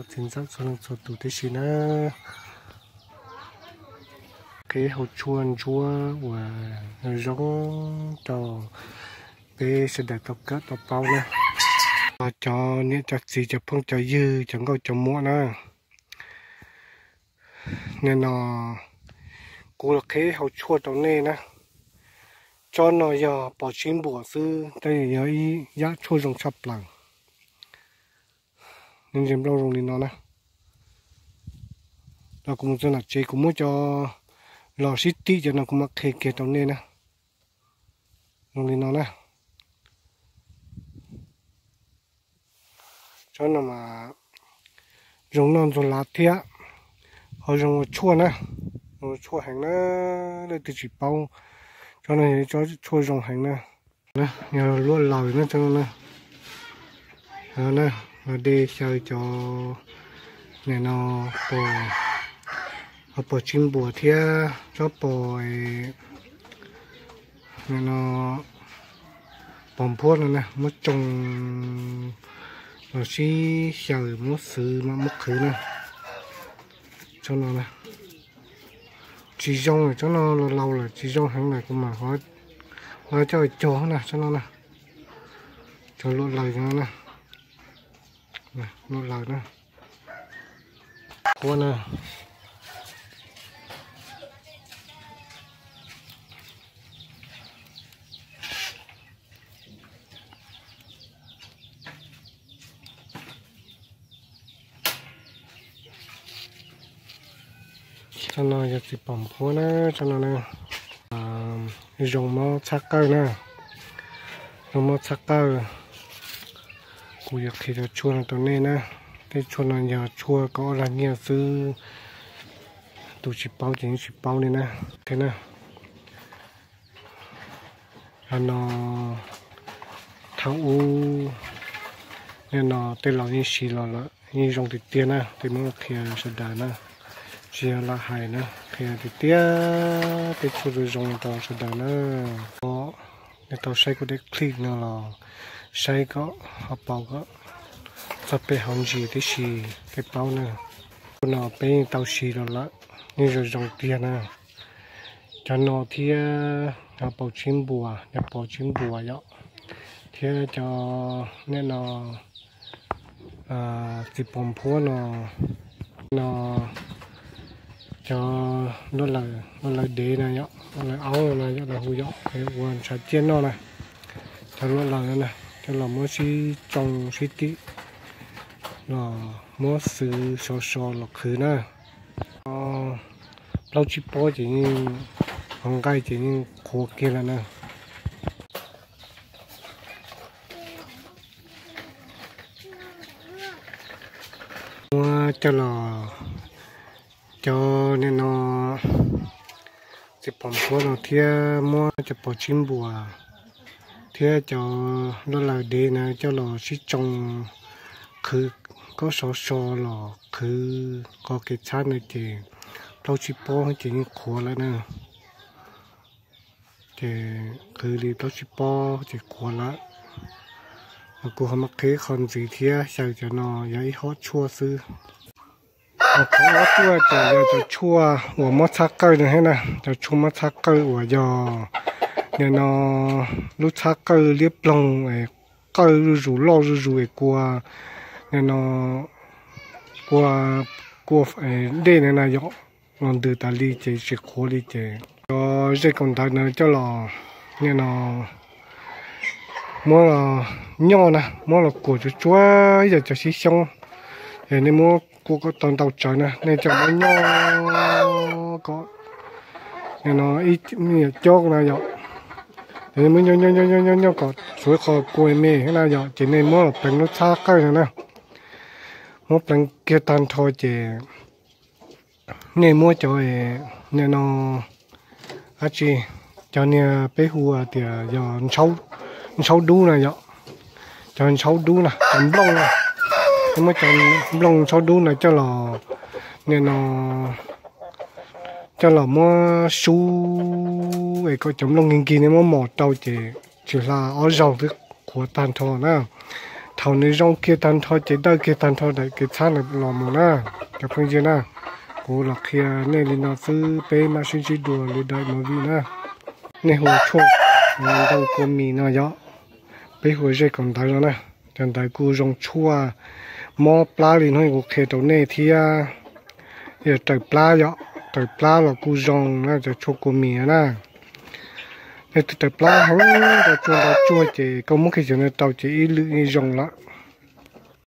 Txiv ntxawm txhua leej txhua tus tib si na, qhib hau tshuaj ntsuab uas zoo rau peb sawv daws tau kawm tau paub na. Cov niam cov txiv cov phooj cov ywg cov nkauj cov muam na, nim no kuv los qhib hau tshuaj rau nej na. Tsob no yog pos tsib npuas xwb, tab sis yog ib yam tshuaj zoo tshaj plaws. Nws ntses nplooj zoo li no na. Los kuv mus txog nram tsev kuv muab cov los sib tim cov no kuv mam qhia kiag rau nej na. Zoo li no na. Tsob no mas zoo noj ntxuag lav thiab ho zoo ua tshuaj na, zoo ua tshuaj heev na. Leej twg tsis paub, tsob no yog ib tsob tshuaj zoo heev na. Yog luaj laws na tsob no na. Los de xyaw cov nim no pos, pos tsib npuas thiab tsob pos, nim no pos nphuab no na, muab tsoo los sib xyaw muab xwv mam muab qhwv na. Tsob no na tsis zoo, tsob no los laus lawm tsis zoo heev lawm kuv mam ho coj cog na tsob no na. Cov luaj laws no na, luaj laws na. Qhuav na. Tsob no yog txiv pos nphuab na, tsob no na. Zoo mob txhab qawj na, zoo mob txhab qawj. Kuv yuav qhia cov tshuaj no rau nej na. Tej tshuaj no yog tshuaj kaum ob lag nyiaj xwb, tus tsis paub ces yeej tsis paub li na. Qhia na. Ho no thaum ub, nim no tej laus yeej siv los lawm yeej zoo tiag tiag na, tej muab qhia sawv daws na, tsis yog lam hais na, qhia tiag tiag tej tshuaj zoo zoo rau sawv daws na. Nej tau saib kuv daim clip no los saib kom ho paub kom txog peb hauv ntsis tib si thiaj paub na. Tshuaj no peb yeej tau siv los lawm, yeej zoo zoo tiag na. Cov no thiab cov pos tsib npuas, cov pos tsib npuas yom, thiab cov nim no txiv pos nphuab no, no cov luaj laws, luaj laws dev na yom, luaj laws aub no na yom, lawv hu yom, ua ntshav ciaj noj na. Cov luaj laws no na, coj los muab sib tsoo sib tim los muab xwv so so los qhwv na. Plaub tsib pob ces yeej, hauv nqaij ces yeej qhuav kiag lawm na. Muab coj los, cov nim no txiv pos nphuab no thiab muab cov pos tsib npuas thiab cov luaj laws dev na coj los sib tsoo qhwv, kaub sov so los qhwv qhov kev txhab na ces plaub tsib pob ces yeej qhuav lawm na. Ces qhwv li plaub tsib pob ces qhuav lawm. Kuv ho mam qhib qhov ntxiv thiab, xyaw cov no yog ib hob tshuaj xwb. Qhov ob tuaj ces yog cov tshuaj uas mob txhab qawj no thiab na, cov tshuaj mob txhab qawj uas yog nim no lub txhab qawj liab ploog, qawj zuj zus loj zuj zus es kua, nim no kua, kua dej na na yom, los ntws tas li ces tsis qhuav li ces cov zej kaus ntawv na coj los, nim no muab los nyoj na, muab los kuam tsuag tsuag ib yam cov xib xyoob, es nej muab kuam kom tau ntau tsawv na, nej coj muab nyoj kom nim no ib me nyuam cob na yom, es nej muab nyoj nyoj nyoj nyoj nyoj kom tshuav qhov kua me na yom, ces nej muab los pleev lub txhab qawj no na, muab pleev kiag tag nrho ces nej muab cov, nim no dab tsi, cov niag peb hu tias yog ntshaub dub na yom, cov ntshaub dub na, cov nplooj na, nej muab cov nplooj ntshaub dub na coj los, nim no coj los muab sub es kom cov nplooj nkig nkig, nej muab mos rau ces tsis hla ob zaug twb qhuav tag nrho na. Thaum nws zoo kiag tag nrho ces dawb kiag tag nrho daim kev txhab ntawd los mus na. Cov phooj ywg na, kuv los qhia nej li no xwb, peb mam sib ntsib dua lwm daim movie na. Nej hu tshuaj ntoo kua mis no yog, peb hu zej kaum ntawv no na. Cov ntawd kuj zoo tshuaj mob plab li hnub kuv qhia rau nej thiab. Yog raws plab, yog raws plab los kuj zoo na, cov tshuaj kua mis na. Nej twb raws plab heev, nrau tsuag nrau tsuag ces koj muab kiag cov no rau ces ib lwm yeej zoo lawm.